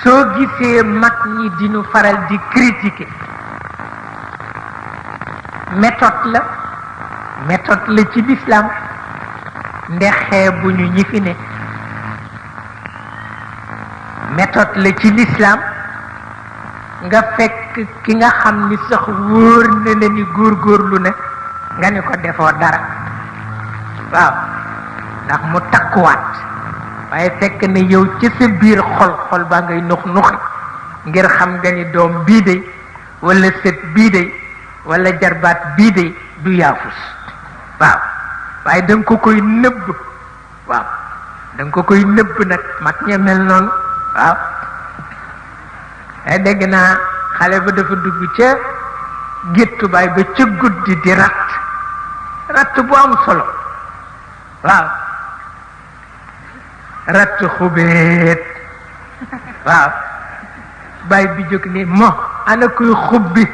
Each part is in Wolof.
soo gisee mag ñi dinu faral di critiquer méthode la ci l'islam ndexee bu ñu ñi fi ne méthode la ci l'islam nga fekk ki nga xam ni sax wóor na la ni góorgóorlu na nga ni ko defoo dara waaw ndax mu takkuwaat waaye fekk ne yow ci sa biir xol baa ngay nux nuxi ngir xam nga ni doom bii de wala sët bii de wala jarbaat bii de du yaafus waaw waaye da nga ko koy nëbb waaw da nga ko koy nëbb nag mag ña mel noonu waaw ay dégg naa xale ba dafa dugg ca géttu baay ba ca guddi di ratt bu am solo waaw ratt xubeet waaw baay bi jóg ni mo ana kuy xubbi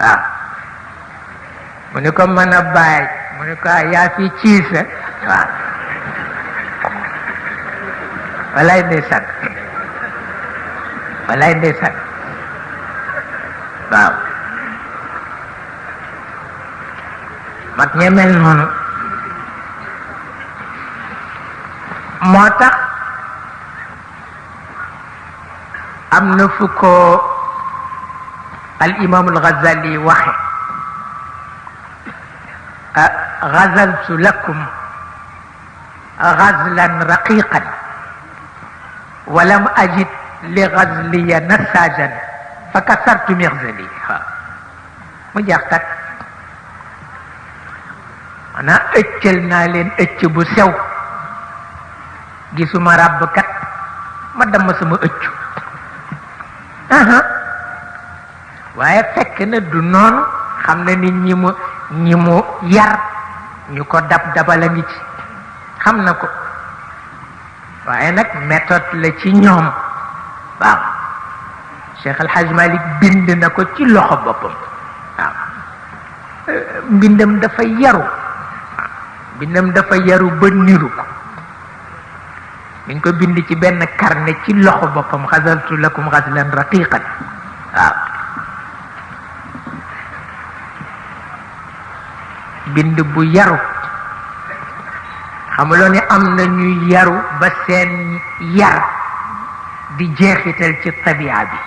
waaw mu ni ko mën a baay mu ni ko yaa fi ciisa waaw walaay ndeysaan waaw mag ñe mel noonu moo tax am na fu ko al imam al Ghazali waxe غزلت لكم غزلا رقيقا ولم أجد لغزلي نساجا فكسرت مغزلي مجاختك أنا أجلنا لين أجب سو gisuma ràbb kat ma damm sama ëccu waaye fekk na du noonu xam na ni ñi mu yar ñu ko dabala ngi ci xam na ko waaye nag méthode la ci ñoom waaw Cheikh El Hadj Malick bind na ko ci loxo boppam waaw mbindam dafa yaru ba niru ko mi ngi ko bind ci benn carnet ci loxo boppam xasaltu lakum xaslan raqiqan waaw bind bu yaru xamuloo ni am na ñuy yaru ba seen yar di jeexital ci tabia bi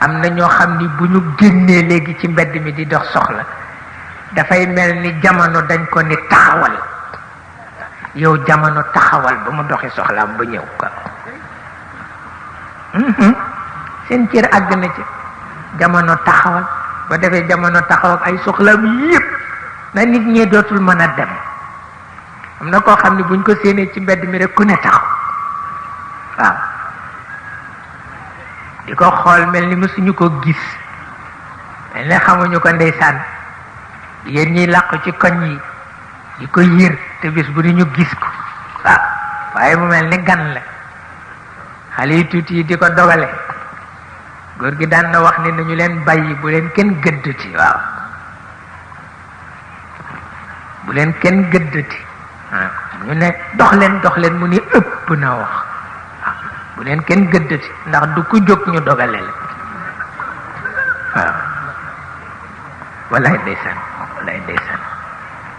am na ñoo xam ni bu ñu génnee léegi ci mbedd mi di dox soxla dafay mel ni jamono dañ ko ni taxawal yow jamono taxawal ba mu doxi soxlaam ba ñëw ko seen cër àgg na ci jamono taxawal ba defee jamono taxaw ak ay soxlaam yépp na nit ñi dootul mën a dem am na koo xam ne buñ ko séenee ci mbedd mi rek ku ne taxaw waaw di ko xool mel ni mësuñu ko gis mel ni xamuñu ko ndeysaan yéen ñiy làqu ci koñ yi di ko yër te bis bu di ñu gis ko waaw waaye mu mel ni gan la xale yi tuuti yi di ko dogale góor gi daan na wax ni nañu leen bàyyi bu leen kenn gëddati waaw bu leen kenn gëddati ñu ne dox leen mu ni ëpp na wax waaw bu leen kenn gëddati ndax du ku jóg ñu dogale la waaw wallaay ndeysaan